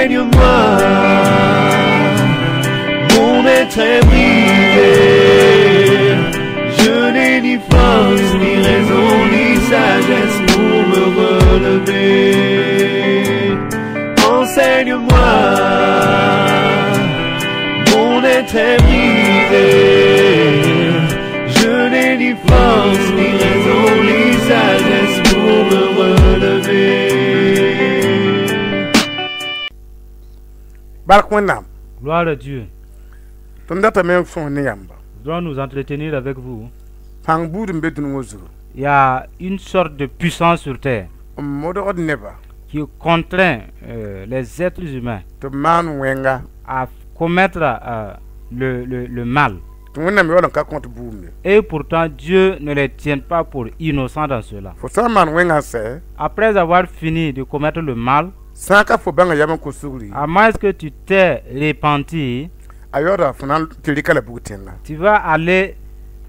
Enseigne-moi, mon être est brisé. Je n'ai ni force, ni raison, ni sagesse pour me relever. Enseigne-moi, mon être est brisé. Je n'ai ni force, ni raison, ni sagesse pour me relever. Bark Wẽnnaam. Gloire à Dieu. Tõnd datame n sõs ne yãmba. Nous allons nous entretenir avec vous. Pãng buud n be dũni wã zugu. Il y a une sorte de puissance sur terre n modgd nebã qui contraint les êtres humains tɩ b maan wẽnga à commettre le mal. Tɩ Wẽnnaam yaool n ka kõt buum ye. Et pourtant, Dieu ne les tient pas pour innocents dans cela. Fo sã n maan wẽngã n sɛ, Après avoir fini de commettre le mal, sã n ka fo bãnga yam n kos sugri, à moins que tu t'aies repenti, a yaooda fo na n tɩ rɩka la bug tẽnga. Tu vas aller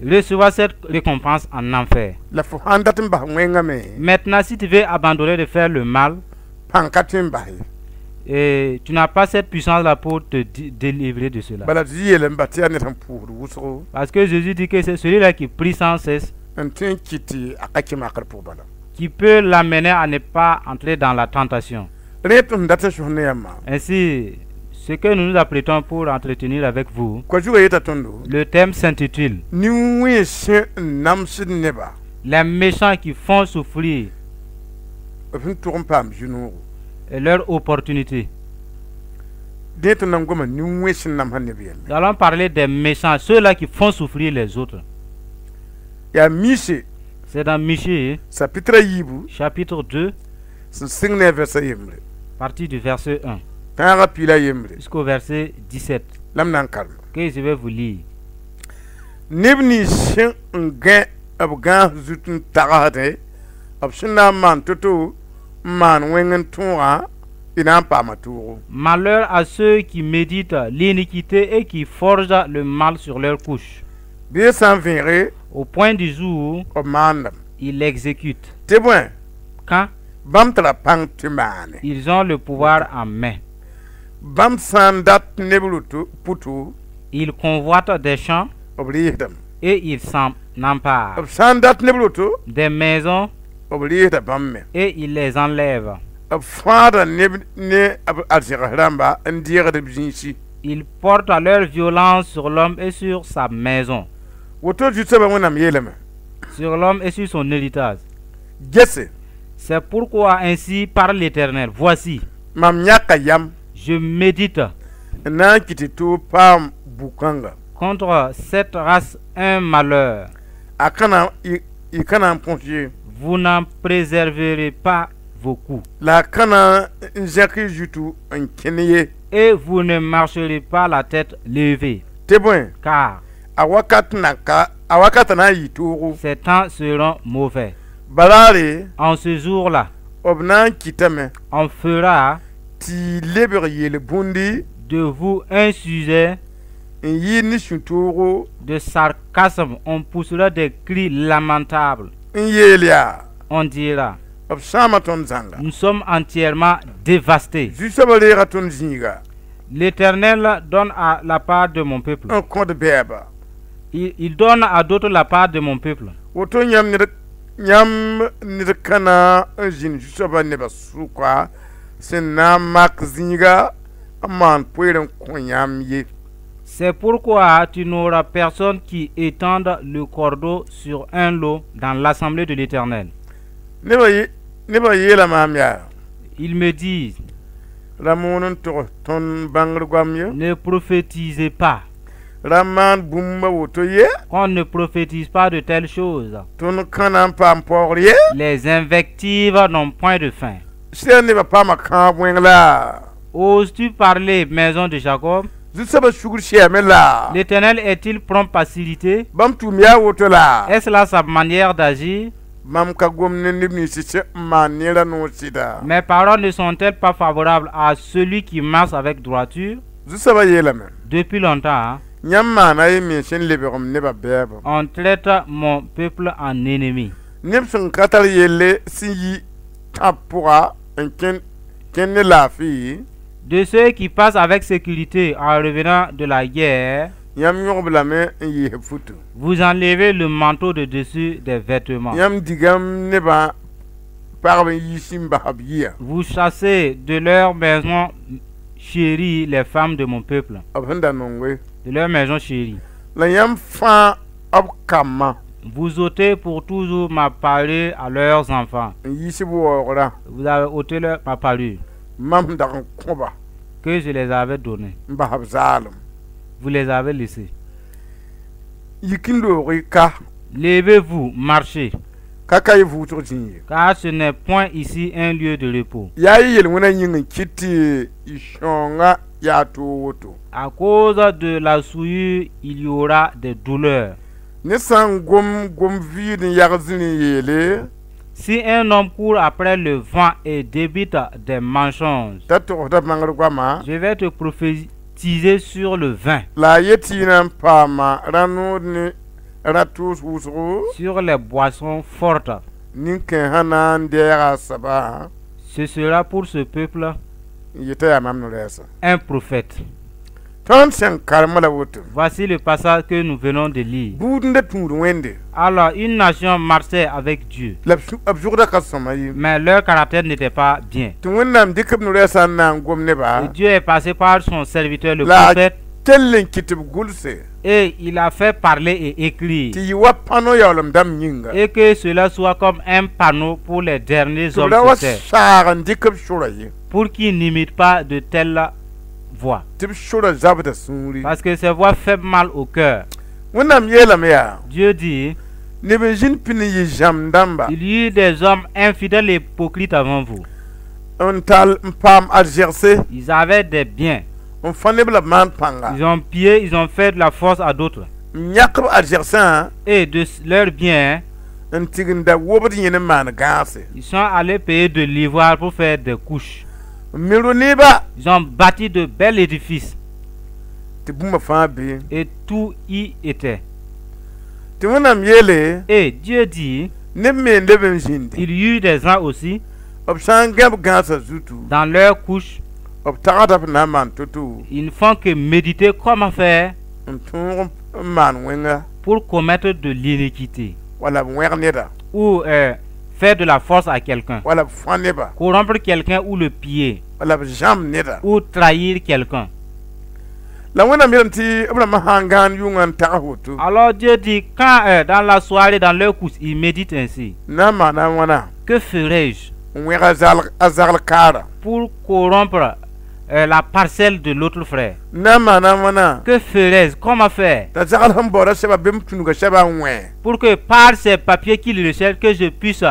recevoir cette récompense en enfer. La fo sãn dat n bas wẽngã me, Maintenant, si tu veux abandonner de faire le mal, pãng ka tõe n bas ye. Et tu n'as pas cette puissance-là pour te délivrer de cela. Bala tɩ yeelame ba tɩ yaa ned sẽn pʋʋsd wʋsgo Parce que Jésus dit que c'est celui-là qui prie sans cesse n tõe n kɩt tɩ a ka kẽ makr pʋg bala. Qui peut l'amener à ne pas entrer dans la tentation. Rẽ tɩ sẽn dat n sõs ne yãmbã, Ainsi, ce que nous nous apprêtons pour entretenir avec vous, koa zugã yeta tõndo le thème s'intitule nin-wẽns n namsd neba Les méchants qui font souffrir b sẽn tʋg n paam zu-noogo. Et leur opportunité. Dẽ tɩ nan goma nin-wẽns n namsd neb yelle. Nous allons parler des méchants, ceux-là qui font souffrir les autres. Yaa Mise C'est dans Michée, chapitre a yiibu chapitre 2, sẽn sɩng ne a vɛrsa yembre partir du verset 1 tãagã piila yembre jusqu'au verset 17, la m na n karema. Que je vais vous lire. Neb nins sẽn n gãe b gãas zut n tagsdẽ b sẽn na n maan to-to n maan wẽng n tõogã y na n paama toogo. Malheur à ceux qui méditent l'iniquité et qui forgent le mal sur leur couche. Bɩ sã n vẽege, Au point du jour, b maandame. Ils l'exécutent. Tɩ bõe, Quand bãmb tara pãng tɩ maane. ils ont le pouvoir en main, Bãmb sã n dat neb roto pʋto, ils convoitent des champs b rɩɩsdame. Et ils s'en emparent. B sã n dat neb roto, Des maisons b rɩɩsda bãmb me. et ils les enlèvent. B fãada neb ne b arzegs rãmba n deegd b zĩisi. Ils portent leur violence sur l'homme et sur sa maison, Woto zu-soabã Wẽnnaam yeelame. Sur l'homme et sur son héritage. Gese, C'est pourquoi ainsi parle l'Éternel. Voici, mam yãka yam je médite n na n kɩt tɩ toog paam bu-kãnga. Contre cette race un malheur. A ka na y y ka na n põs ye. Vous n'en préserverez pas vos cous La a ka na n zẽk y zutu n kẽn ye. Et vous ne marcherez pas la tête levée, Tɩ bõe, car a wakat na ka a wakata na n yɩ toogo. Ces temps seront mauvais. Balaare, En ce jour-là, b na n kɩtame on fera tɩ y lebg yel-bũndi de vous un sujet n yɩɩd ne sũ-toogo de sarcasme. On poussera des cris lamentables. N yeel yaa, On dira, b sãama tõnd zãnga. Nous sommes entièrement dévastés. Zu-soabã reega tõnd zĩiga L'Éternel donne à la part de mon peuple. N kõt bɛɛba. Il donne à d'autres la part de mon peuple. Woto yãmb ned yãmb ned kãna n zĩnd zu-soabã nebã sʋka sẽn na n mak zĩiga n maan poeer n kõ yãmb ye. C'est pourquoi tu n'auras personne qui étende le cordeau sur un lot dans l'assemblée de l'Éternel. Nebã ye nebã yeela maam yaa, Ils me disent, ra moon n tog tõnd bãngr goam ye, ne prophétisez pas. Ra maan bũmb a woto ye, Qu'on ne prophétise pas de telles choses. Tõnd kãna n paam paoogr ye. Les invectives n'ont point de fin. Sɩda nebã paama kãab wẽng la? Oses-tu parler, maison de Jacob? Zu-soabã sugr sɛame la? L'Éternel est-il prompt à s'irriter? Bãmb tʋʋm yaa woto la? Est-ce là sa manière d'agir? Mam ka gom ne neb nins sẽn n maan neerã noor sɩda? Mes paroles ne sont-elles pas favorables à celui qui marche avec droiture? Zu-soabã yeelame, Depuis longtemps, hein, yãmb maana y mens sẽn lebgem nebã bɛɛbo. On traite mon peuple en ennemi. Neb sẽn ka tar yelle sẽn yi tãb pʋga n kẽn kẽnd ne laafɩ. De ceux qui passent avec sécurité en revenant de la guerre, Yãmb yõgb lame n yɩɩs b futu. Vous enlevez le manteau de dessus des vêtements. Yãmb digam nebã pagb n yiis n bas b yia. Vous chassez de leur maison chérie les femmes de mon peuple. B sẽn da nonge. De leur maison chérie. La yãmb fãa b kambã. Vous ôtez pour toujours ma parure à leurs enfants. N yiis b waoogrã. Vous avez ôté leur, ma parure Mam sẽn dag n kõba que je les avais donnée. N bas b zaalem. Vous les avez laissés. Yik n loog y ka. Levez-vous, marchez, Ka ka y vʋʋsg zĩig ye. Car ce n'est point ici un lieu de repos. Yaa y yel-wẽna yĩng n kɩt tɩ y sãoongã yaa toog woto. À cause de la souillure, il y aura des douleurs. Ne sã n gom gom vɩɩd n yag zĩr n yeele Si un homme court après le vent et débite des mensonges, t'a togsda bãngr goama je vais te prophétiser sur le vin, la a yet tɩ y na n paama rã-nood ne ra-tʋʋs wʋsgo sur les boissons fortes. Nin-kãensã na n deega a soaba Ce sera pour ce peuple n yeta yaa mam no-rɛɛsã. Un prophète. Tõnd sẽn karem la woto. Voici le passage que nous venons de lire. Buud n da tũud Wẽnde. Alors, une nation marchait avec Dieu, La b su- b zʋgda ka sõma ye. Mais leur caractère n'était pas bien. Tɩ Wẽnnaam dɩk b no-rɛɛsã n na n gom nebã Et Dieu est passé par son serviteur, le La- prophète, kell n kɩt tɩ b gʋlse et il a fait parler et écrire. Tɩ yɩ wa pãno yaoolem dãmb yĩnga. Et que cela soit comme un panneau pour les derniers Tɩ b hommes ra wa sur terre, saag n dɩk b sʋra ye. Pour qu'ils n'imitent pas de telles voies. Tɩ b sʋra zabda sũuri. Parce que ces voies font mal au cœur. Wẽnnaam yeelame yaa Dieu dit, neb n zĩnd pĩnd n yɩ zãmb dãmba il y eut des hommes infidèles et hypocrites avant vous. N tall n paam arzɛgse Ils avaient des biens. N fã neb la b maan pãnga Ils ont pillé, ils ont fait de la force à d'autres. N yãk b arzɛgsã Et de leurs biens, n tigenda wobd yẽ n maan gãase. Ils sont allés payer de l'ivoire pour faire des couches. N me ro-neeba Ils ont bâti de bels édifices tɩ bũmba fãa be et tout y était. Tɩ Wẽnnaam yeele Et Dieu dit, neb me n leb n zĩndi il y eut des gens aussi b sã n gãb gãasã zutu dans leur couche, b tagsda b na n maan to-to ils ne font que méditer comment faire n tõog n maan wẽnga pour commettre de l'iniquité wala b wẽg neda ou faire de la force à quelqu'un, wala b fã neba corrompre quelqu'un ou le piller wala b zãmb neda. Ou trahir quelqu'un. La Wẽnnaam yeelame tɩ b rãmbã sã n gãan yʋngã n tags woto Alors Dieu dit, quand dans la soirée, dans leur couche, ils méditent ainsi, na n maana wãna que ferais-je n wẽg a zalg a zagl kaara pour corrompre la parcelle de l'autre frère? Na n maana wãna Que ferais-je? Comment faire t'a zagl sẽn baooda sɛba bɩ m tũnuga sɛba n wẽ pour que par ces papiers qu'il recherche, que je puisse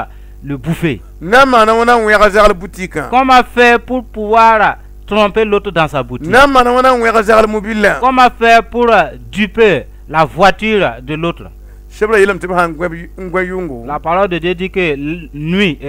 le bouffer? Na n maana wãna n wẽg a zagl butikã Comment faire pour pouvoir tromper l'autre dans sa boutique? Na n maana wãna n wẽg a zagl mobilã Comment faire pour duper la voiture de l'autre? Sebra yeelame tɩ b sã n gõ n gõ yʋngo La parole de Dieu dit que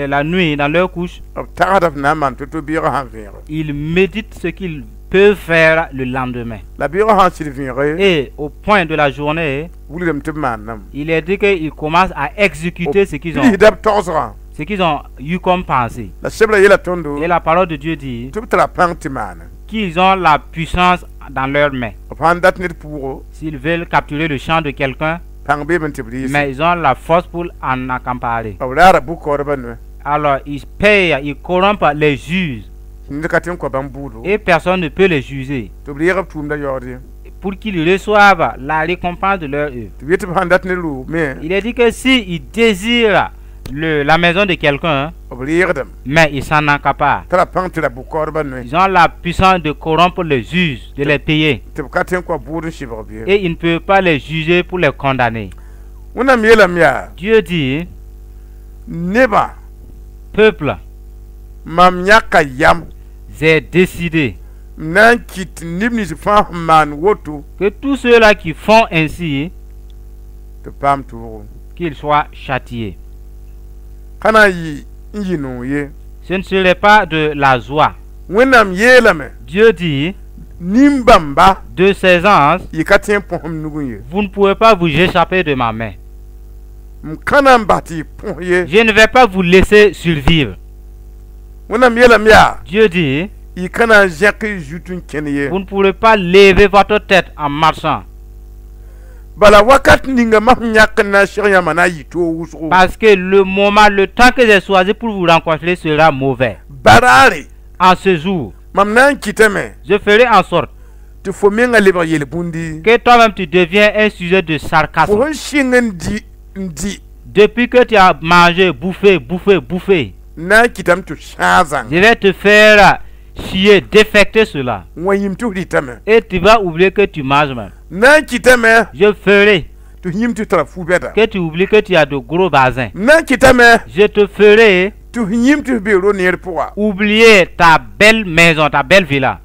la nuit, dans leur couche, b tagsda b na n maan to-to beoogã sã n vẽege ils méditent ce qu'ils peuvent faire le lendemain. La beoogã sã n sɩd vẽege Et au point de la journée, wilgame tɩ b maanname il est dit qu'ils commencent à exécuter piisda b togsgã ce qu'ils ont eu comme pensée. La sebra yeela tõndo Et la parole de Dieu dit tɩ b tara pãng tɩ maana qu'ils ont la puissance dans leurs mains. B sã n dat ned pʋʋgo S'ils veulent capturer le champ de quelqu'un, pãng beeme tɩ b rɩɩse mais ils ont la force pour en accaparer. B raara bʋ-kaoodbã noe Alors ils payent, ils corrompent les juges ned ka tɩ n kõ bãmb buudo et personne ne peut les juger tɩ b reeg b tʋʋmda yaood ye pour qu'ils reçoivent la récompense de leur œuvre. Tɩ b yet tɩ b sã n dat ne rʋʋb me Il est dit que s'ils désirent la maison de quelqu'un, b reegdame mais ils s'en accaparent. Tara pãng tɩ ra bʋ-kaoodbã noe Ils ont la puissance de corrompre les juges, de les payer. Tɩ b ka tɩ n kõ bʋʋd n sɩbg b ye Et ils ne peuvent pas les juger pour les condamner. Wẽnnaam yeelame yaa Dieu dit, nebã peuple, mam yãka yam j'ai décidé m na n kɩt neb nins fãa sẽn maan woto que tous ceux-là qui font ainsi, tɩ b paam toogo qu'ils soient châtiés. Ka na n yɩ n yɩ noog ye Ce ne serait pas de la joie. Wẽnnaam yeelame Dieu dit, nin-bãmba de ces anges, yɩ ka tõe n põsem nugẽ ye vous ne pouvez pas vous échapper de ma main. M ka na n bas tɩ y põs ye Je ne vais pas vous laisser survivre. Wẽnnaam yeelame yaa Dieu dit, Y ka na n zẽk y zut n kẽn ye. Vous ne pourrez pas lever votre tête en marchant. Bala wakat ninga mam yãk n na n seg yãmba na n yɩ toog wʋsgo. Parce que le moment, le temps que j'ai choisi pour vous rencontrer sera mauvais. Baraare, En ce jour, mam na n kɩtame je ferai en sorte tɩ fo menga lebg yel-bũndi. Que toi-même tu deviens un sujet de Fo sarcasme. Sẽn sɩng n di n di, Depuis que tu as mangé, bouffé, bouffé, bouffé, na n kɩtame tɩ sãag zãng. Je vais te faire chier, défecter cela. Wã yĩm tɩ f rɩtame. Et tu vas oublier que tu manges même. Na n kɩtame Je ferai tɩ f yĩm tɩ tara fu-bɛda. Que tu oublies que tu as de gros basins. Na n kɩtame Je te ferai tɩ f yĩm tɩ f be ro-neer pʋga. Oublier ta belle maison, ta belle villa.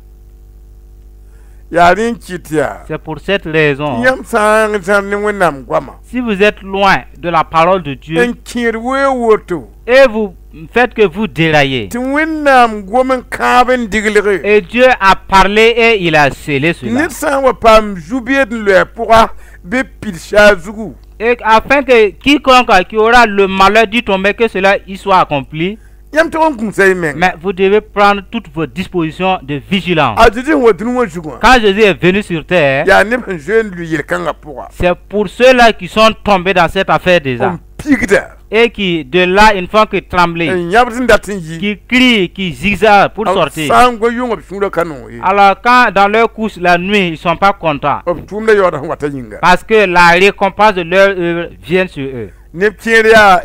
Yaa rẽ n kɩt yaa C'est pour cette raison, yãmb sã n zãr ne Wẽnnaam goama si vous êtes loin de la parole de Dieu n kẽed wee woto et vous faites que vous déraillez, tɩ Wẽnnaam gom n kãab n diglge, et Dieu a parlé et il a scellé cela. Ned sã n wa paam zu-beed n loɛ pʋga bɩ pid saa zugu, Et afin que quiconque qui aura le malheur d'y tomber, que cela y soit accompli, yãmb tog n gũusa y menga. Mais vous devez prendre toutes vos dispositions de vigilance. A Zezi sẽn wa dũni wã zugã, Quand Jésus est venu sur terre, yaa neb sẽn zoe n lʋɩ yel-kãngã pʋga, c'est pour ceux-là qui sont tombés dans cette affaire déjà. N pigda, Et qui, de là, ils ne font que trembler, n yãbd n dat n yi, qui crient, qui zigzagent pour sortir. Sã n go yʋnga b sũurã ka noog ye. Alors, quand dans leur couche la nuit, ils ne sont pas contents. B tʋʋmda yaoodã sẽn wata yĩnga. Parce que la récompense de leur œuvre vient sur eux. Neb kẽer yaa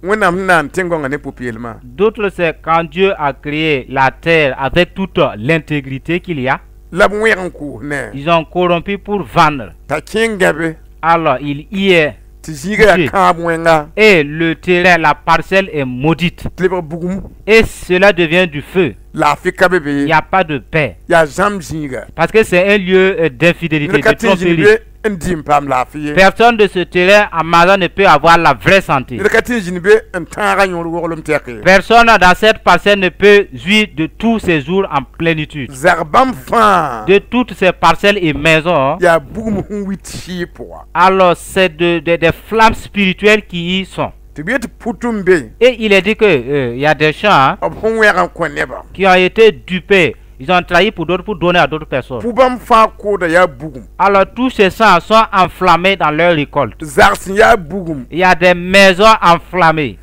Wẽnnaam sẽn naan tẽn-gõngã ne pʋ-peelmã. D'autres, c'est quand Dieu a créé la terre avec toute l'intégrité qu'il y a. La b wẽg n koos ne. Ils ont corrompu pour vendre. T'a kẽ n gãbe Alors, il y est. tɩ zĩiga yaa kãab wẽnga. Et le terrain, la parcelle est maudite. Tɩ lebg bugum. Et cela devient du feu. Laafɩ ka be be. Il n'y a pas de paix. Yaa zãmb zĩiga. Parce que c'est un lieu d'infidélité, Ned ka de tɩ n zĩnd tromperie. Be n dɩ n paam laafɩ ye. Personne de ce terrain en mangeant ne peut avoir la vraie santé. Ned ka tɩ n zĩnd be n tãaga yõor woglem tɛk ye. Personne dans cette parcelle ne peut jouir de tous ses jours en plénitude. Zag bãmb fãa De toutes ces parcelles et maisons, yaa bugum sẽn wit sɩɩ pʋga. Alors c'est des flammes spirituelles qui y sont. Tɩ b yet pʋt n be, Et il est dit que il y a des champs, hein, b sẽn wẽg n kõ nebã. Qui ont été dupés. Ils ont trahi pour d'autres, pour donner à d'autres personnes. Pʋ bãmb fãa kooda yaa bugum. Alors tous ces champs sont enflammés dans leur récolte. Zags sẽn yaa bugum. Il y a des maisons enflammées.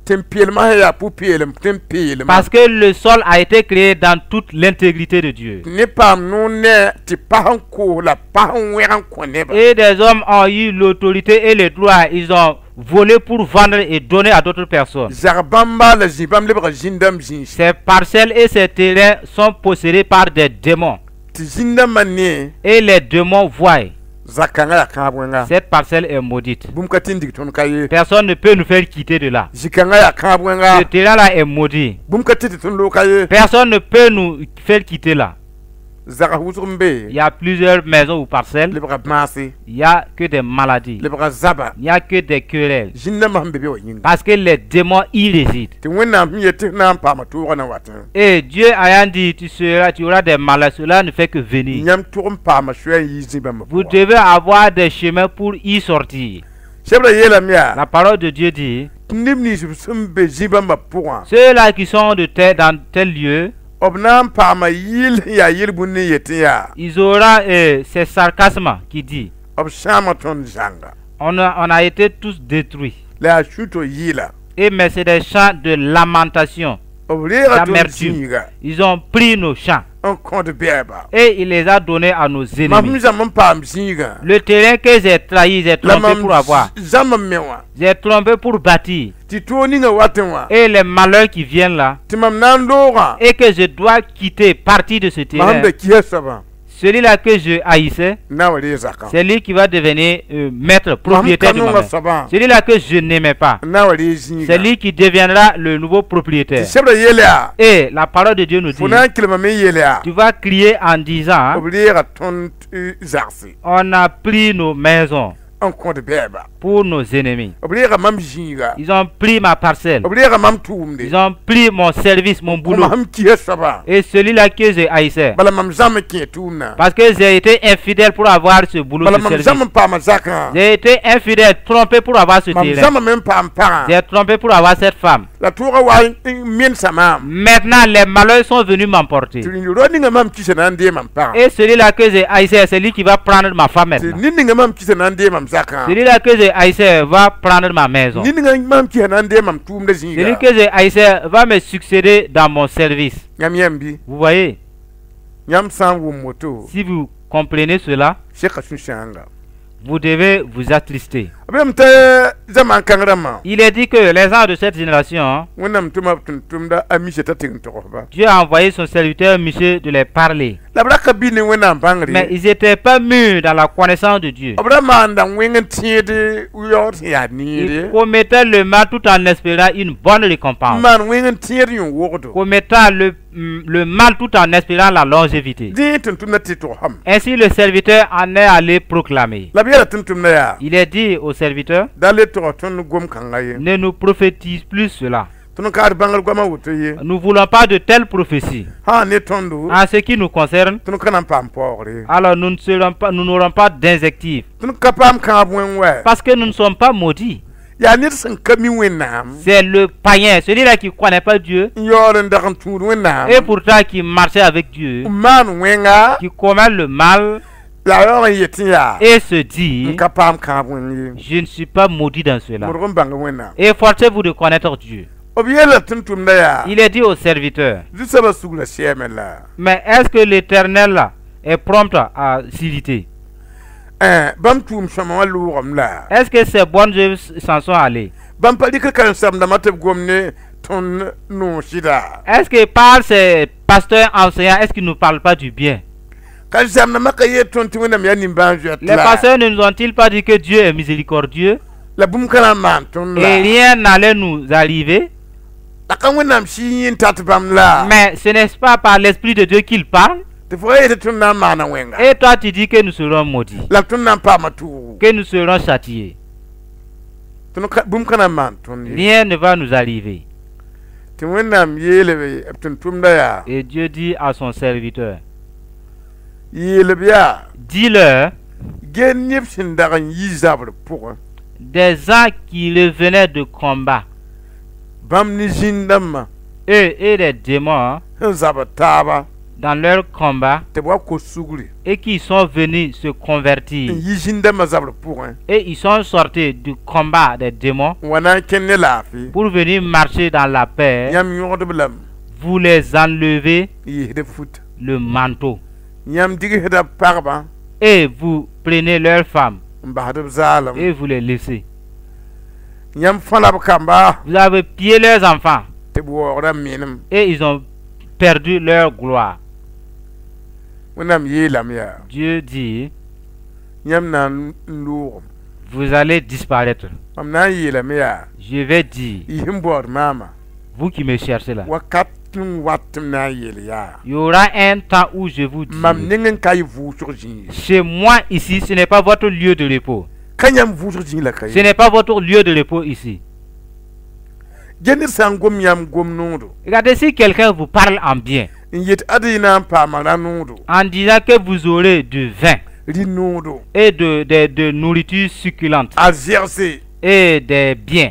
Tẽn-peelmã sẽn yaa pʋ-peelem tẽn-peelmã. Parce que le sol a été créé dans toute l'intégrité de Dieu. Ne paam noor ne tɩ pas n koos la pas n wẽg n kõ nebã. Et des hommes ont eu l'autorité et le droit. Ils ont volé pour vendre et donner à d'autres personnes. Zag bãmba la zĩ bãmb lebga zĩn-dãmb zĩis. Ces parcelles et ces terrains sont possédés par des démons. Tɩ zĩn-dãmbã ne, Et les démons voient. Zak-kãngã yaa kãab wẽnga. Cette parcelle est maudite. Bũmb ka tɩ n dig tõnd ka ye. Personne ne peut nous faire quitter de là. Zĩ-kãngã yaa kãab wẽnga. Ce terrain-là est maudit. Bũmb ka tɩ tɩ tõnd loog ka ye. Personne ne peut nous faire quitter là. Zags wʋsg n be. Il y a plusieurs maisons ou parcelles. Lebga maase. Il n'y a que des maladies. Lebga zaba. Il n'y a que des querelles. Zĩn-dãmbã sẽn be be wã yĩnga. Parce que les démons y résident. Tɩ Wẽnnaam sẽn yet tɩ f na n paama toogã na watẽ, Et Dieu ayant dit, tu auras des malades, cela ne fait que venir. Yãmb tʋg n paama soɛɛ n yi zĩ bãmbã Vous pʋga. Devez avoir des chemins pour y sortir. Sebrã yeelame yaa, La parole de Dieu dit, tɩ neb nins b sẽn be zĩ bãmbã pʋgã, ceux-là qui sont dans tel lieu, b na n paama yɩl sẽn yaa yel-bũnd n yetẽ yaa, ils auront ces sarcasmes qui dit, b sãama tõnd zãnga. on a été tous détruits. La yaa sũ-to yɩɩla. Et mais c'est des chants de lamentation, B reega tõnd d'amertume. zĩiga Ils ont pris nos champs n kõt bɛɛba. Et il les a donnés à nos Mam ennemis. sẽn zãmb n paam zĩigã, Le terrain que j'ai trahi, j'ai la trompé mam pour avoir. zãmb n me wã, J'ai trompé pour bâtir. Tɩ toog ninga watẽ wã, Et les malheurs qui viennent là, tɩ mam na n loogã, et que je dois quitter, partir de ce mam terrain, sẽn da kisa soabã, celui-là que je haïssais, na wa ree zakã. c'est lui qui va devenir maître, Mam propriétaire ka de ma nonga main. soabã, Celui-là que je n'aimais pas, na wa ree zĩiga. C'est lui qui deviendra le nouveau Tɩ propriétaire. sebrã yeel yaa, Et la parole de Dieu nous dit, fo na n kelmame n yeel yaa, tu vas crier en disant, b reega tõnd zagse, on a pris nos maisons, N kõd bɛɛba. Pour nos ennemis. B reega mam zĩiga. Ils ont pris ma parcelle. B reega mam tʋʋmde. Ils ont pris mon service, mon boulot. Mam kisa soabã. Et celui-là que je haïssais. Bala mam zãm n kẽ tʋʋmdã. Parce que j'ai été infidèle pour avoir ce boulot, Bala ce mam service. Zãm n paama zakã. J'ai été infidèle, trompé pour avoir ce Mam terrain. zãma me n paam pagã. J'ai trompé pour avoir cette femme. La tʋʋga wa n mensa maam. Maintenant, les malheurs sont venus m'emporter. Tɩ rao ninga mam kisa na n dee mam pagã. Et celui-là que j'ai haïssé, c'est lui qui va prendre ma femme Tɩ maintenant. ned ninga mam kisa na n dee mam zakã. Celui-là que j'ai haïssé va prendre ma maison. Ned ninga mam kisa na n dee mam tʋʋmdã Celui zĩiga. Que j'ai haïssé va me succéder dans mon service. Yãmb yãmb bɩ? Vous voyez, Yãmb sã n wʋm woto, si vous comprenez cela, seka sũ-sãanga. Vous devez vous attrister. B yam tɩ zamaan kãng rãmbã, Il est dit que les gens de cette génération, hein, Wẽnnaam tʋma b tʋm-tʋmda a Mise t'a tɩng togsba. Dieu a envoyé son serviteur Michée de les parler. La b ra ka bɩ ne Wẽnnaam bãngre. Mais ils n'étaient pas mûrs dans la connaissance de Dieu. B ra maanda wẽng n tẽed yaood sẽn yaa Ils neere. Commettaient le mal tout en espérant une bonne récompense. N maan wẽng n tẽed yõ-wogdo. Commettant le mal tout en espérant la longévité. Dẽ tʋm-tʋmda tɩ togsame. Ainsi, le serviteur en est allé proclamer. La b yeela tʋm-tʋmda yaa. Il est dit au serviteur, Da le tog tõnd gom-kãnga ye. Ne nous prophétise plus cela. Tõnd kaad bãngr goamã woto ye. Nous ne voulons pas de telles prophéties. Sã n ne tõndo, En ce qui nous concerne, tõnd ka na n paam paoogre. Alors nous ne serons pas, nous n'aurons pas d'invectives. Tõnd ka paam kãab wẽng wɛ. Parce que nous ne sommes pas maudits. Yaa ned sẽn ka mi Wẽnnaam, C'est le païen, celui-là qui ne connaît pas Dieu, n yaool n dag n tũud Wẽnnaam, et pourtant qui marchait avec Dieu, n maan wẽnga, qui commet le mal la a yaool n yet tɩ yaa et se n dit, ka paam kãab wẽng ye. Je ne suis pas maudit dans cela. Modg n bãng Wẽnnaam. Efforcez-vous de connaître Dieu. B yeela tʋm-tʋmda yaa, Il est dit au serviteur, Zu-soabã sugla sɛɛme la. Mais est-ce que l'Éternel est prompt à s'irriter? Bãmb tʋʋm sõma wã loogame la. Est-ce que ces bonnes œuvres s'en sont allées? Bãmb pa rɩk karen-saamdãmbã tɩ b gom ne tõnd noog sɩda. Est-ce que par ces pasteurs enseignants, est-ce qu'ils ne nous parlent pas du bien? Karen-saamdãmbã ka yeel tõnd tɩ Wẽnnaam yaa nimbãan-zoet Les la. Pasteurs ne nous ont-ils pas dit que Dieu est miséricordieux La bũmb ka na n maan tõnd et la. Rien n'allait nous arriver? La ka Wẽnnaam sɩ yẽ n tat bãmb la. Mais ce n'est pas par l'Esprit de Dieu qu'il parle. Tɩ fo ra yetɩ tõnd na n maana wẽnga. Et toi, tu dis que nous serons maudits, La tõnd na n paama tʋʋgo. Que nous serons châtiés. Tõnd ka- bũmb ka na n maan tõnd ye. Rien ne va nous arriver. Tɩ Wẽnnaam yeele b tʋm-tʋmda yaa. Et Dieu dit à son serviteur, Yeel b yaa. Dis-leur, Gel neb sẽn dag n yi zabr pʋgẽ, des gens qui revenaient de combat, bãmb ne zĩn-dãmbã eux et les démons, sẽn zabd taaba, dans leur combat, tɩ b wa kos sugri et qui sont venus se convertir, n yi zĩn-dãmbã zabr pʋgẽ et ils sont sortis du combat des démons n wa na n kẽnd ne laafɩ, pour venir marcher dans la paix, yãmb yõgd-b lame vous les enlevez n yiisd b futa. Le manteau Yãmb digsda b pagba et vous prenez leurs femmes n basd b zaalem. Et vous les laissez. Yãmb fã la b kamba Vous avez pillé leurs enfants tɩ b waoogda menem. Et ils ont perdu leur gloire. Wẽnnaam yeelame yaa, Dieu dit, yãmb na n loogem. Vous allez disparaître. Mam na n yeelame yaa, Je vais dire, y sẽn baood maama, vous qui me cherchez là, wakat n wat tɩ m na n yeel yaa, il y aura un temps où je vous dis, mam neng n ka y vʋʋsg zĩig. Chez moi ici, ce n'est pas votre lieu de repos. Ka yãmb vʋʋsg zĩig la ka Ce ye. N'est pas votre lieu de repos ici. Ge ned sã n gom yãmb gom noodo, Regardez, si quelqu'un vous parle en bien, n yet ad y na n paama ra noodo, en disant que vous aurez du vin rɩ noodo, et de nourriture succulente a zɛgse, et des biens,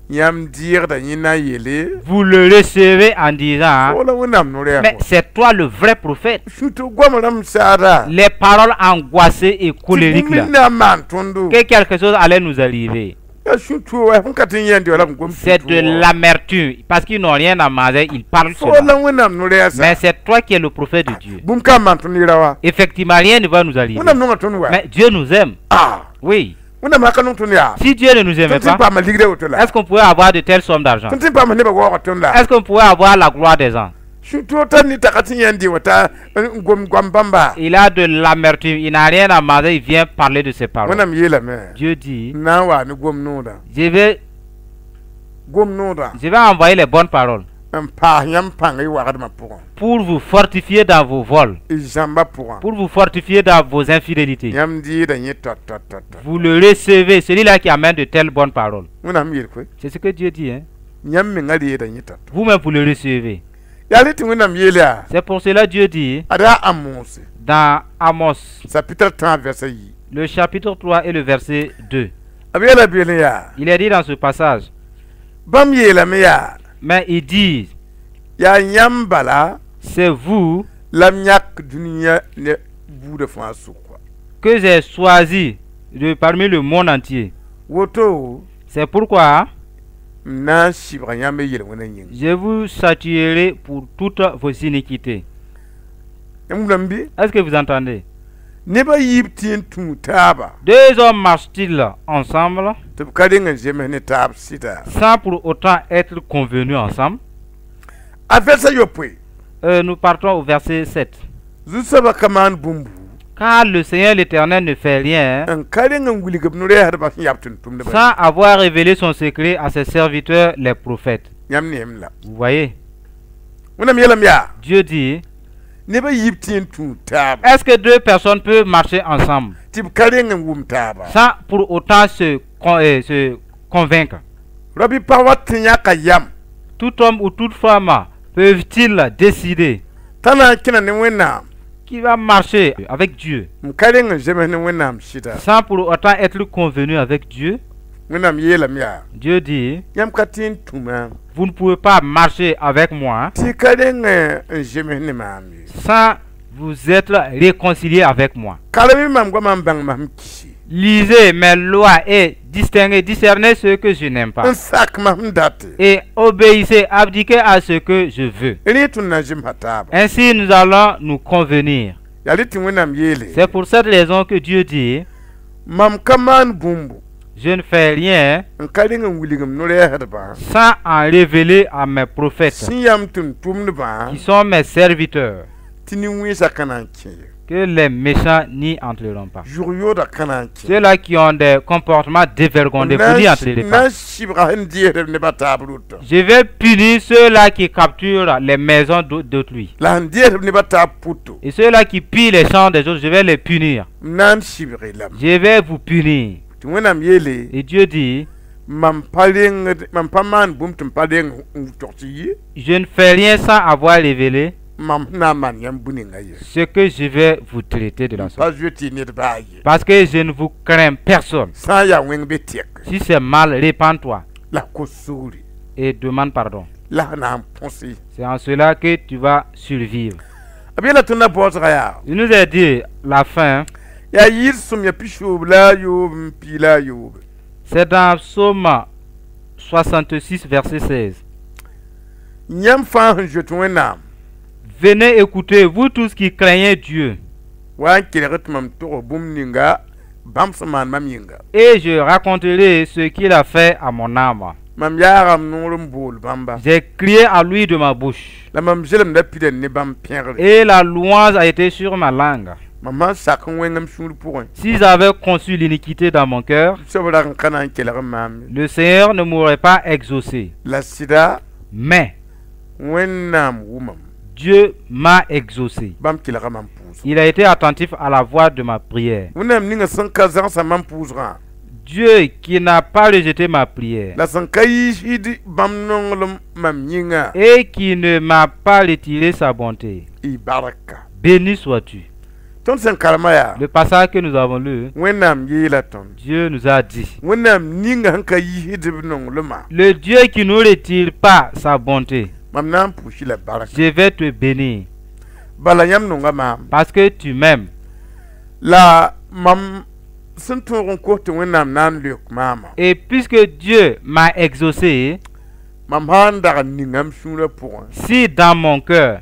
yãmb dɩɩgda yẽ na n yeele, vous le recevez en disant, fo la Wẽnnaam no-rɛɛs. Mais c'est toi le vrai prophète. Sũto goam rãmb saada. Les paroles angoissées et colériques là, Tɩ bũmb na n maan tõndo. Que quelque chose allait nous arriver. Yaa sũ-toog wa fõn ka tɩ n yẽnd wala m gom. C'est de l'amertume, parce qu'ils n'ont rien à manger, ils parlent Fo seulement. la Wẽnnaam no-rɛɛsa. Mais c'est toi qui es le prophète de Dieu. Bũmb ka n maan tõnd yera wa. Effectivement, rien ne va nous arriver. Wẽnnaam nonga tõnd wa. Mais Dieu nous aime. Ah. Oui. Wẽnnaam haka nong tõnd yaa. Si Dieu ne nous aimait Tõnd tɩ n pas, paama ligda woto la. est-ce qu'on pourrait avoir de telles sommes d'argent? Tõnd tɩ n paama nebã waooga tõnd la. Est-ce qu'on pourrait avoir la gloire des gens? Sũ-toog tar ne taka tɩ yẽnd wa t'a n gom goam bãmba. Il a de l'amertume, il n'a rien à manger, il vient parler de ses paroles. Wẽnnaam yeelame, Dieu dit, n na n waa ne gom noodã. Je vais, Gom noodã. Je vais envoyer les bonnes paroles. N paas yãmb pãng y wagdmã pʋgẽ. Pour vous fortifier dans vos vols, y zãmbã pʋgẽ. Pour vous fortifier dans vos infidélités. Yãmb dɩɩda yẽ tot tot tot tot. Vous le recevez, celui-là qui amène de telles bonnes paroles. Wẽnnaam yeel koe. C'est ce que Dieu dit. Hein? Yãmb menga reeda yẽ tot. Vous-même, vous le recevez. Yaa rẽ tɩ Wẽnnaam yeel yaa. C'est pour cela Dieu dit Ada Amos dans Amos, chapitre 3 verset yi. Le chapitre 3 et le verset 2. B yeela beelẽ yaa. Il est dit dans ce passage, Bãmb yeelame yaa. Mais ils disent, Yaa yãmb bala c'est vous la m yãk dũniyã ne buudã fãa sʋka. Que j'ai choisi de parmi le monde entier. Woto C'est pourquoi m na n sɩbga yãmb y yel-wẽnã yĩng. Je vous châtierai pour toutes vos iniquités. Yãmb wilame bɩ? Est-ce que vous entendez? Neb a yiib tɩ n tũu taaba. Deux hommes marchent-ils ensemble Tɩ b ka reng n zems ne taab sɩda. Sans pour autant être convenus ensemble? A vɛrsa yopoe. Nous partons au verset 7. Zu-soabã ka maan bũmbu. Car le Seigneur l'Éternel ne fait rien N ka reng n wilg b no-rɛɛsdbã sẽn yaa b tʋm-tʋmdbã. Sans avoir révélé son secret à ses serviteurs, les prophètes. Yãmb neem la. Vous voyez? Wẽnnaam yeelame yaa. Dieu dit, Neb a yiib tɩ n tũu taaba. Est-ce que deux personnes peuvent marcher ensemble Tɩ b ka reng n wʋm taaba. Sans pour autant se convaincre? Rao bɩ pag wa tɩ yãka yam. Tout homme ou toute femme peuvent-ils décider T'a na n kẽna ne Wẽnnaam. Qui va marcher avec Dieu N ka reng n zems ne Wẽnnaam sɩda. Sans pour autant être convenu avec Dieu? Wẽnnaam yeelame yaa. Dieu dit, Yãmb ka tɩ n tũ maam. Vous ne pouvez pas marcher avec moi Tɩ y ka reng n zems ne maam ye. Sans vous être réconcilié avec moi. Karem mam goamã n bãng mam kisi. Lisez mes lois et distinguez, discernez ce que je n'aime pas. N sak mam date. Et obéissez, abdiquez à ce que je veux. Rẽ tõnd na n zemsa taaba. Ainsi, nous allons nous convenir. Yaa rẽ tɩ Wẽnnaam yeele. C'est pour cette raison que Dieu dit, Mam ka maan bũmbu. Je ne fais rien N ka reng n wilg m no-rɛɛsdbã. Sans en révéler à mes prophètes, Sẽn yaa m tʋm-tʋmdbã. Qui sont mes serviteurs, Tɩ nin-wẽnsã ka na n kẽ ye. Que les méchants n'y entreront pas. Zʋg-yooda ka na n kẽ. Ceux-là qui ont des comportements dévergondés, vous n'y entrerez Na pas. n sɩbga sẽn deesd nebã taab rotã. Je vais punir ceux-là qui capturent les maisons d'autrui. La sẽn deesd nebã taab pʋto. Et ceux-là qui pillent les champs des autres, je vais les punir. M na n sɩbg lame. Je vais vous punir. Tɩ Wẽnnaam yeele. Et Dieu dit, Mam pa rengd mam pa maan bũmb tɩ m pa reng n togs yi. Je ne fais rien sans avoir révélé Mam sẽn na n maan yãmb bũ-ninga ye. Ce que je vais vous traiter de la sorte. Pa zoe tɩ y ned baa ye. Parce que je ne vous crains personne. Sã n yaa wẽng be tɛk. Si c'est mal, répands-toi La kos sugri. Et demande pardon. La sẽn na n põse. C'est en cela que tu vas survivre. B yeela tõnd na baoosga yaa. Il nous a dit la fin, Yaa yɩɩd sõm ya pisooob la a yoob n pii la a yoobe. C'est dans Psaume 66, verset 16. Yãmb fãa sẽn zoet Wẽnnaam. Venez écouter, vous tous qui craignez Dieu, Wa n kelg tɩ mam tog bũmb ninga bãmb sẽn maan mam yĩnga. Et je raconterai ce qu'il a fait à mon âme. Mam yaaga m noor n bool bãmba. J'ai crié à lui de ma bouche, La mam zelemda pida ne bãmb pẽgre. Et la louange a été sur ma langue. Mam sã n sak n wẽng m sũur pʋgẽ. Si j'avais conçu l'iniquité dans mon cœur, Soab rag n ka na n kelg n maam ye. Le Seigneur ne m'aurait pas exaucé. La sɩda Mais Wẽnnaam wʋmam. Dieu m'a exaucé. Bãmb kelga mam pʋʋsga. Il a été attentif à la voix de ma prière. Wẽnnaam ninga sẽn ka zãgsa mam pʋʋsgã. Dieu qui n'a pas rejeté ma prière La sẽn ka yiisd bãmb nonglem mam yĩnga. Et qui ne m'a pas retiré sa bonté. Y barka. Béni sois-tu. Tõnd sẽn karema yaa. Le passage que nous avons lu, Wẽnnaam yeela tõnd. Dieu nous a dit, Wẽnnaam ninga sẽn ka yiisd b nonglmã. Le Dieu qui ne retire pas sa bonté, Mam na n pʋʋs-y la barka. Je vais te bénir Bala yãmb nonga maam. Parce que tu m'aimes. La mam sẽn tõog n kos tɩ Wẽnnaam na n leok maamã. Et puisque Dieu m'a exaucé, Mam sã n dag n ninga m sũurã pʋgẽ. Si dans mon cœur,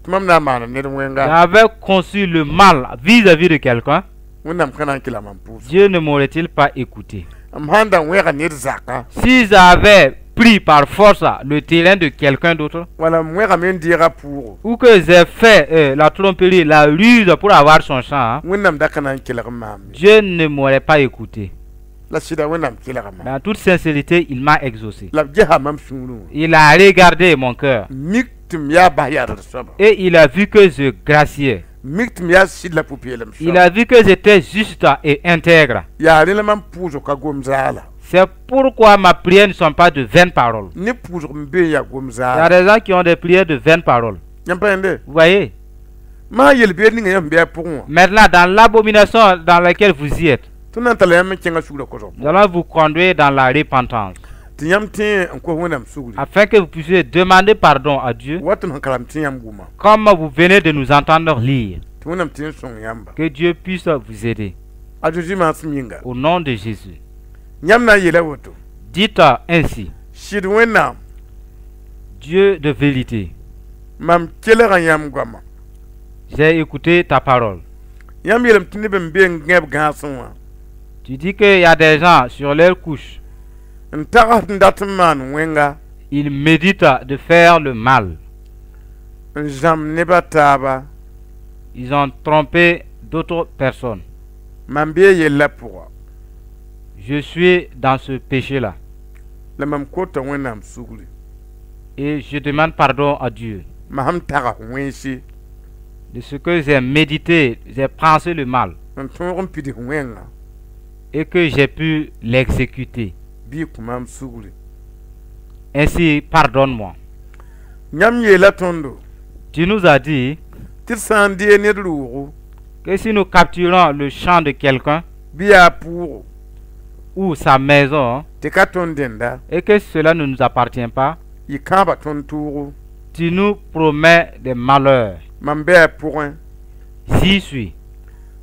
Tɩ mam na n maana ned wẽnga. J'avais conçu le mal vis-à-vis de quelqu'un, Wẽnnaam ka na n kela mam pʋʋsga. Dieu ne m'aurait-il pas écouté? M sã n da wẽga ned zaka. Si j'avais pris par force le terrain de quelqu'un d'autre, Wala m wẽgame n deega pʋʋgo. Ou que j'ai fait la tromperie, la ruse pour avoir son champ, hein, Wẽnnaam da ka na n kelg maam ye. Dieu ne m'aurait pas écouté. La sɩda Wẽnnaam kelgma. Mais en toute sincérité, il m'a exaucé. La b gesa mam sũurẽ wã. Il a regardé mon cœur Mik tɩ m yaa bas-yadr soaba. Et il a vu que je graciais. Mik tɩ m yaa sɩd la pʋ-peelem Il soaba. A vu que j'étais juste et intègre. Yaa rẽ la mam pʋʋsg ka gom zaala. C'est pourquoi ma prière ne sont pas de vaines paroles. Ne pʋʋsg n be n yaa gom Il y a zaala. Des gens qui ont des prières de vaines paroles. Yãmb pa yẽnde. Vous voyez? Maa yel-beed ninga yãmb bɩ a pʋgẽ wã. Maintenant, dans l'abomination dans laquelle vous y êtes, Tõnd na n talla yãmb n kẽnga sugrã kosg. Nous allons vous conduire dans la repentance Tɩ yãmb tẽ n kos Wẽnnaam sugri. Afin que vous puissiez demander pardon à Dieu Wa tɩ m sẽn karem tẽ yãmb wʋma. Comme vous venez de nous entendre lire. Tɩ Wẽnnaam tẽ n sõng yãmba. Que Dieu puisse vous aider. A Zeezi maasem yĩnga. Au nom de Jésus. Yãmb na n yeela woto. Dites ainsi, Sɩd Wẽnnaam. Dieu de vérité, Mam kelga yãmb goama. J'ai écouté ta parole. Yãmb yeelame tɩ neb n be n gãb gãasẽ wã. Tu dis qu'il y a des gens sur leur couche, N tags n dat n maan wẽnga. Ils méditent de faire le mal. N zãmb neb a taaba. Ils ont trompé d'autres personnes. Mam bee yellã pʋga. Je suis dans ce péché-là La mam kota Wẽnnaam sugri. Et je demande pardon à Dieu Mam sẽn tags wẽnse. De ce que j'ai médité, j'ai pensé le mal N tõog n pids wẽnga. Et que j'ai pu l'exécuter. Bɩ y kõ maam sugri. Ainsi, pardonne-moi. Yãmb yeela tõndo. Tu nous as dit Tɩ d sã n dee ned roogo. Que si nous capturons le champ de quelqu'un Bɩ yaa pʋʋgo. Ou sa maison Tɩ ka tõnd dẽnda. Et que cela ne nous appartient pas, Y kãaba tõnd toogo. Tu nous promets des malheurs. Mam bɩ a pʋgẽ. J'y suis.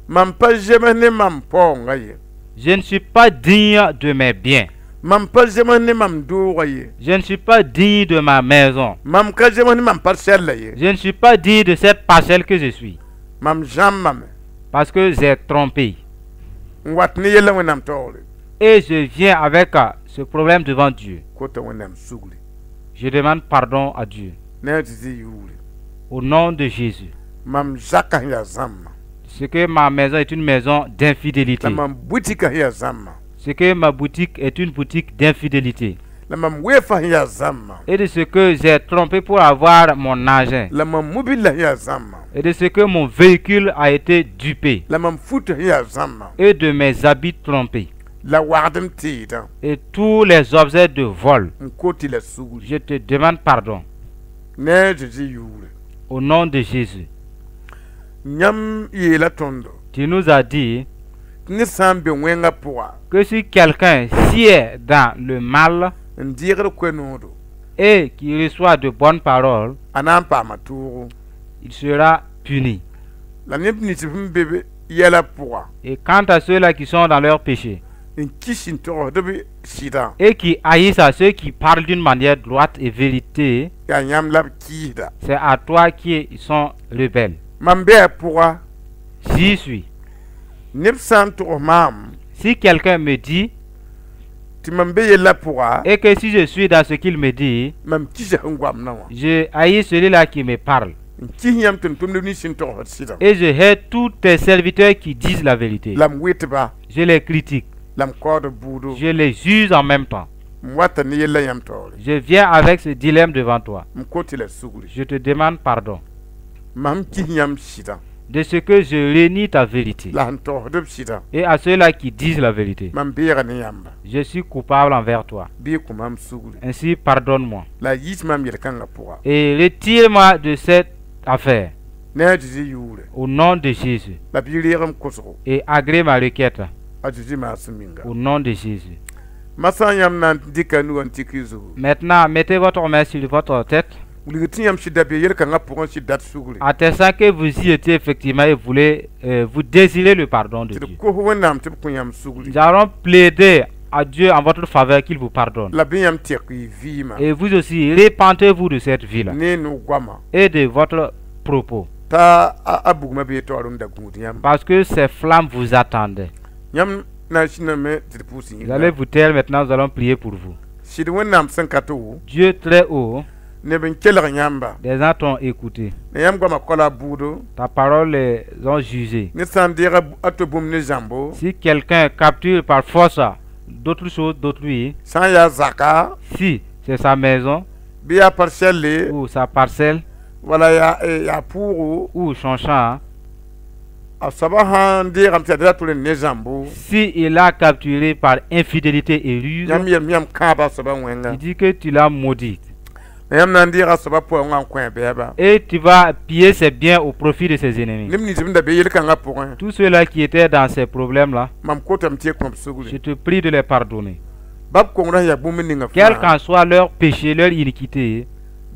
Mam pa zems ne mam paoongã ye. Je ne suis pas digne de mes biens. Mam pa zems ne mam doogã ye. Je ne suis pas digne de ma maison. Mam ka zems ne mam parcelle ye. Je ne suis pas digne de cette parcelle que je suis. Mam zãmbame. Parce que j'ai trompé. N wat ne yella Wẽnnaam taoore. Et je viens avec ce problème devant Dieu. Kota Wẽnnaam sugri. Je demande pardon à Dieu. Ne a Zezi yʋʋre. Au nom de Jésus. Mam zakã sẽn yaa zãmba. Ce que ma maison est une maison d'infidélité. La mam butikã sẽn yaa zãmba. Ce que ma boutique est une boutique d'infidélité. La mam weefã sẽn yaa zãmba. Et de ce que j'ai trompé pour avoir mon argent. La mam mobila sẽn yaa zãmba. Et de ce que mon véhicule a été dupé. La mam futa sẽn yaa zãmba. Et de mes habits trompés. La wagd-m tɩɩdã. Et tous les objets de vol. N kot-y la sugri. Je te demande pardon. Ne a Zezi yʋʋre. Au nom de Jésus. Yãmb yeela tõndo. Tu nous as dit Tɩ ned sã n be wẽngã pʋga. Que si quelqu'un sied dans le mal N deegd koe-noodo. Et qui reçoit de bonnes paroles, A na n paama toogo. Il sera puni. La neb nins sẽn be be yɛlã pʋga. Et quant à ceux-là qui sont dans leur péché N kis n togsd b sɩdã. Et qui haïssent à ceux qui parlent d'une manière droite et vérité, Yaa yãmb la b kiisda. C'est à toi qui sont rebelles. Mam bee a pʋga. J'y suis. Neb sã n togs maam. Si quelqu'un me dit Tɩ mam be yellã pʋga. Et que si je suis dans ce qu'il me dit, Mam kisa sẽn goamdã wã. Je haïs celui-là qui me parle. N kis yãmb tʋm-tʋmdb nins sẽn togsd sɩdã. Et je hais tous tes serviteurs qui disent la vérité. La m wetba. Je les critique. La m kaood buudo. Je les juge en même temps. M wata ne yellã yãmb taoore. Je viens avec ce dilemme devant toi. M kot-y la sugri. Je te demande pardon Mam kis yãmb sɩdã. De ce que je renie ta vérité. La sẽn togsd b sɩdã. Et à ceux-là qui disent la vérité. Mam beega ne yãmba. Je suis coupable envers toi. Bɩ y kõ maam sugri. Ainsi, pardonne-moi. La a yiis maam yel-kãngã pʋga. Et retire-moi de cette affaire. Ne a Zezi yʋʋre. Au nom de Jésus. La bɩ reeg m kosgo. Et agrée ma requête. A Zezi maasem minga. Au nom de Jésus. Masã yãmb na n dɩka nugã n tik y zugu. Maintenant, mettez votre main sur votre tête. Wilg tɩ yãmb sɩda bee yel-kãngã pʋgẽ sɩd dat sugri. Attestant que vous y étiez effectivement et vous désirez le pardon de Tɩ d Dieu. kos Wẽnnaam tɩ b kõ yãmb sugri. Nous allons plaider à Dieu en votre faveur qu'il vous pardonne. La bɩ yãmb tɛk y vɩɩmã. Et vous aussi, répentez-vous de cette vie-là Ne no-goamã. Et de votre propos. T'a a bugmã bee taoor n da gũud yãmb. Parce que ces flammes vous attendaient. Yãmb na n sĩndame tɩ d pʋʋs Vous allez yĩnga. Vous taire maintenant, nous allons prier pour vous. Sɩd Wẽnnaam sẽn ka to. Dieu très haut, Neb n kelg yãmba. Des gens t'ont écouté. Ne yãmb goamã koala a buudo. Ta parole les ont jugés. Ned sã n deega a to bũmb ne zãmbo. Si quelqu'un capture par force d'autres choses d'autrui, Sã n yaa zaka, si c'est sa maison bɩ yaa parcelle, ou sa parcelle wala yaa pʋʋgo, ou son champ, a soaba sãn deegame tɩ yaa dela tʋl n ne zãmbo, si il a capturé par infidélité et ruse, yãmb yelme yãmb kãaba a soaba wẽnga. Il dit que tu l'as maudit. La yãmb na n deega a soaba paoongã n kõ a bɛɛba. Et tu vas piller ses biens au profit de ses ennemis. Neb nins b da be yel-kãngã pʋgẽ, Tous ceux-là qui étaient dans ces problèmes-là, mam kotame tɩ y kõ b sugri. Je te prie de les pardonner. Bab kongrã sẽn yaa bũmb ninga Quel fãa, qu'en soit leur péché, leur iniquité,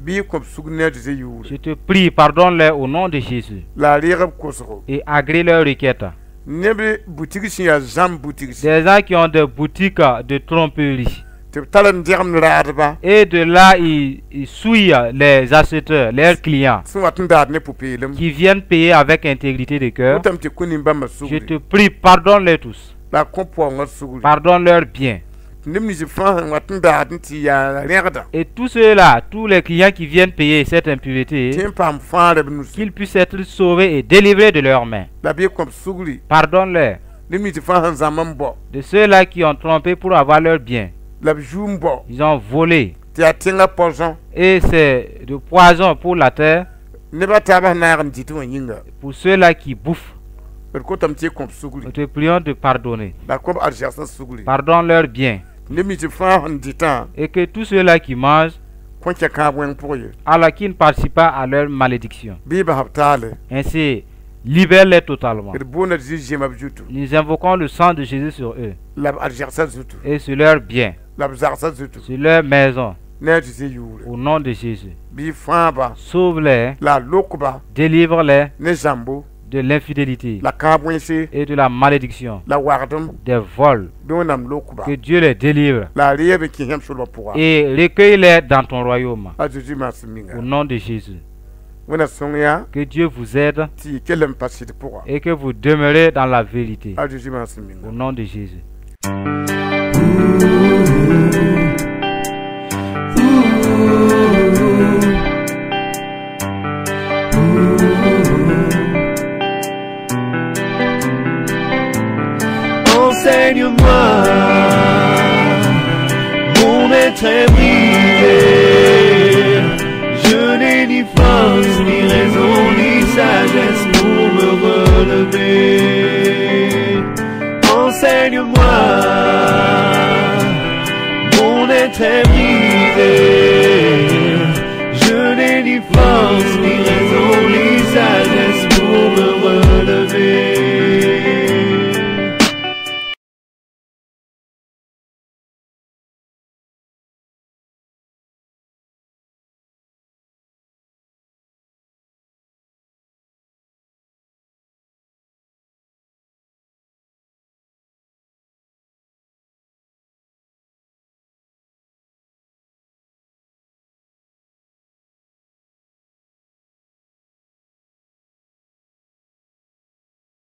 bɩ y kõ b sugr ne a Zeezi yʋʋre. Je te prie, pardonne-les au nom de Jésus La a reeg b kosgo. Et agrée leur requête. Neb butig sẽn yaa zãmb butigsi, Des gens qui ont des boutiques de tromperie. Tɩ b tar n dẽgemd raadba, Et de là, ils souillent les acheteurs, leurs clients, sẽn wat n daad ne pʋ-peelem. Qui viennent payer avec intégrité de cœur. Kotame tɩ kõ nin-bãmbã Je sugri. Te prie, pardonne-les tous. La a kõ paoongã sugri. Pardonne leurs biens. Tɩ neb nins fãa sẽn wat n daad n tɩ yaa rẽgda, Et tous ceux-là, tous les clients qui viennent payer cette impureté, tɩ n paam fãagrã b nusi. Qu'ils puissent être sauvés et délivrés de leurs mains. La bɩ y kõ b sugri. Pardonne-les. Neb nins fãa sẽn zãmb n bao, De ceux-là qui ont trompé pour avoir leurs biens. La b zu n bao, Ils ont volé. Tɩ yaa tẽngã poisson. Et c'est de poison pour la terre, Nebã taabã sẽn naag n dɩt wã yĩnga, pour ceux-là qui bouffent. D kotame tɩ y kõ b sugri. Nous te prions de pardonner. La kõ b arzegsã sugri. Pardonne leurs biens. Neb nins fãa sẽn dɩtã, Et que tous ceux-là qui mangent, kõ kẽ kãab wẽng pʋg ye. Alors qu'ils ne participent pas à leur malédiction. Bɩ y bas b taale. Ainsi, libère-les totalement. D boonda tɩ zẽma b zutu. Nous invoquons le sang de Jésus sur eux La b arzegsã zutu. Et sur leurs biens, La b zagsã zutu. Sur leur maison, Ne a Zeezi yʋʋre. Au nom de Jésus. Bɩ y fãaba. Sauve-les, La a lokba. Délivre-les Ne zãmbo. De l'infidélité La kãab wẽnse. Et de la malédiction, La wagdem. Des vols. Bɩ Wẽnnaam lokba. Que Dieu les délivre La a reeb n kẽ yãmb solmã pʋga. Et recueille-les dans ton royaume. A Zeezi maasem ninga. Au nom de Jésus. Wẽnna sõng yã Que Dieu vous aide tɩ y kell n pa sɩd pʋga. Et que vous demeurez dans la vérité. A Zeezi maasem ninga. Au nom de Jésus. Enseigne-moi, mon être est brisé. Je n'ai ni force, ni raison, ni sagesse pour me relever. Enseigne-moi, mon être est brisé. Je n'ai ni force, ni raison.